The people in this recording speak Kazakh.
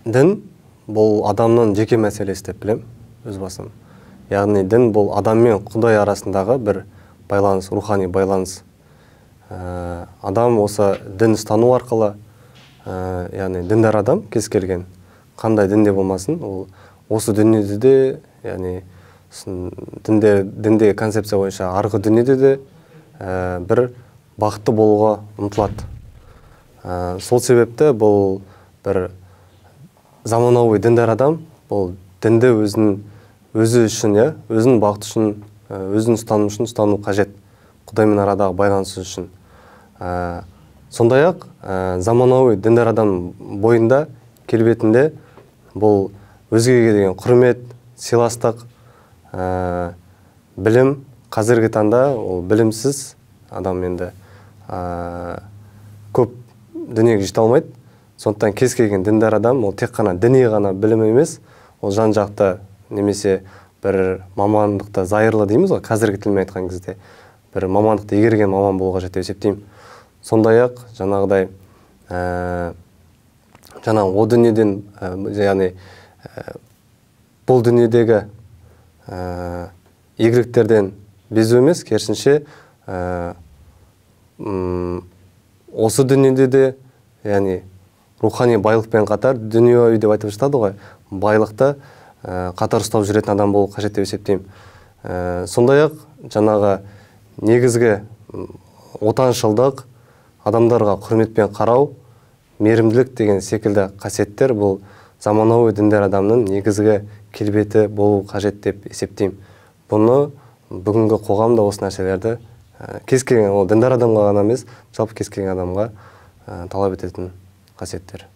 Дін бұл адамның жеке мәселесі деп білем өз басым. Яғни дін бұл адам мен Құдай арасындағы бір байланыс, рухани байланыс. Адам осы дін ұстану арқылы, яғни діндар адам кез келген қандай дінде болмасын, ол осы дүниеде де, яғни діндегі концепция бойынша арғы дүниеде де бір бақытты болуға ұмтылады. Сол себепті бұл бір заманауи діндар адам бұл дінді өзі үшін, өзінің бақыты үшін, өзінің ұстанымы үшін ұстану қажет, Құдаймен арадағы байланысы үшін. Сондай-ақ заманауи діндар адам бойында, келбетінде бұл өзгеге деген құрмет, сыйластық, білім. Қазіргі таңда ол білімсіз адам енді көп дүниеге жете алмайды. Сондықтан кез келген діндар адам ол тек қана діни ғана білім емес, ол жан-жақты немесе бір мамандықты зайырлы дейміз ғой, қазіргі тілмен айтқан кезде бір мамандықты игерген маман болуға қажет деп есептеймін. Сондай-ақ жаңағыдай, жаңағы о дүниеден, яғни, бұл дүниедегі игіліктерден безу емес, керісінше, осы дүниеде де, яғни рухани байлықпен қатар дүниеуи деп айтып жатады ғой, байлықты қатар ұстап жүретін адам болу қажет деп есептеймін. Сондай-ақ жаңағы негізгі отаншылдық, адамдарға құрметпен қарау, мейірімділік деген секілді қасиеттер бұл заманауи діндар адамның негізгі келбеті болу қажет деп есептеймін. Бұны бүгінгі қоғамда осы нәрселерді кез келген, ол діндар адамға ғана емес, жалпы кез келген адамға талап ететін қасиеттер.